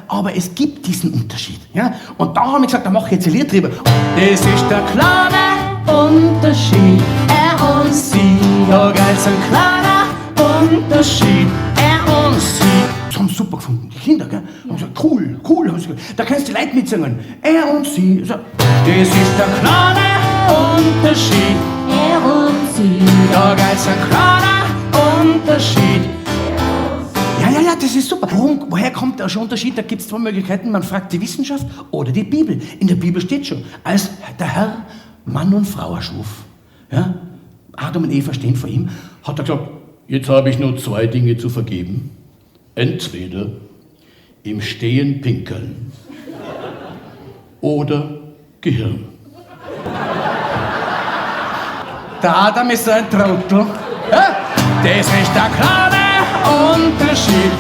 Aber es gibt diesen Unterschied. Ja? Und da haben wir gesagt, da mache ich jetzt ein Lied drüber. Das ist der kleine Unterschied, er und sie. Ja, geil, so ein kleiner Unterschied, er und sie. Das haben sie super gefunden, die Kinder, gell? Haben gesagt, cool, cool. Haben sie gesagt. Da kannst du die Leute mitsingen. Er und sie. So. Das ist der kleine Unterschied. Er und sie. Ja, geil, so ein kleiner Unterschied. Ja, ja, ja, das ist super. Woher kommt der Unterschied? Da gibt es zwei Möglichkeiten. Man fragt die Wissenschaft oder die Bibel. In der Bibel steht schon, als der Herr Mann und Frau erschuf, ja, Adam und Eva stehen vor ihm, hat er gesagt, jetzt habe ich nur zwei Dinge zu vergeben. Entweder im Stehen pinkeln oder Gehirn. Der Adam ist so ein Trottel. Ja? Das ist der kleine Unterschied.